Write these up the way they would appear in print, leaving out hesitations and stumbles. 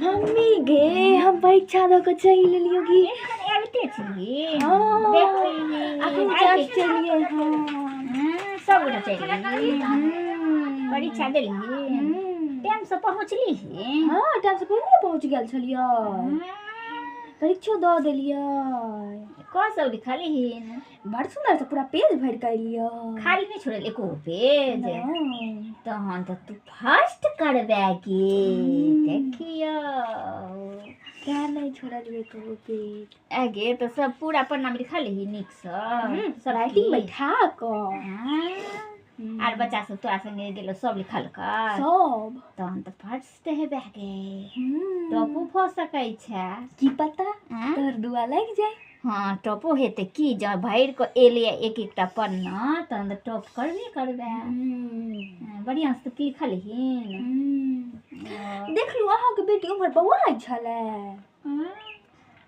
Mummy गे, हम परीक्षा दऽ कऽ चलि एलियो गे। एखन आबिते छली? हँ। देखली। अखन जस्ट चलियै। हँ। सब गोटा चलि गेली? हूँ। परीक्षा देलही? हूँ। टाइमसँ पहुँचलीही? हँ, टाइम से पहिले पहुँच गेल छलियै। परीक्षो दऽ देलियै। कऽ सब लिखलहीन? बड़ सुन्दर से पूरा पेज भरि कऽ एलियै। खाली नहि छोड़ल एको पेज? नहि। तहन तऽ तू फर्स्ट करबे गे। देखियौ। तें नहि छोड़लियै एको पेज। आगे तऽ सब पूरा पन्नामे लिखलही नीकसँ सब? राइटिंग बैठा कऽ। आर बच्चा सब तोरा संगे गेलो, सब लिखलकै? सब। तहन तऽ फर्स्ट हेबे गे। हूँ। टॉपो भऽ सकै छै। की पता। आँय? तोहर दुआ लागि जाय। हँ, टॉपो हेतै की। जँ भरि कऽ एलै एक एकटा पन्ना, तहन तऽ टॉप करबे करबै। बढ़िआँसँ तऽ लिखलहीन? हूँ। देखलू, अहाँके बेटी उम्हर बौआइ छलै। हँ,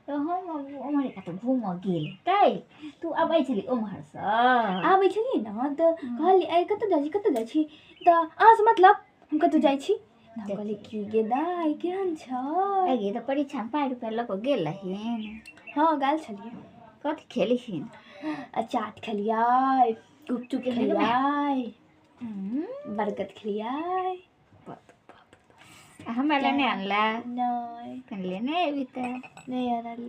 तऽ हम उम्हरे कतऽ घूमऽ गेल हेतै। तू अबै छली उम्हरसँ? आबै छलियै ने तऽ कहलियै, आइ कतऽ जाइ छी, कतऽ जाइ छी? तऽ अहाँसँ मतलब, हम कतऽ जाइ छी? तऽ हम कहलियै की गे दाइ, केहन छै? आगे तऽ परीक्षामे पाइ रुपैआ लऽ कऽ गेल रहीन? हँ, गेल छलियै। कथी खेलहीन? आ चाट खेलियै, गुपचुप खेलियै, बर्गर खेलियै। आ हमरा लए नहि आनला? नहि। कनि लेने अबी तऽ। नहि आनलियै।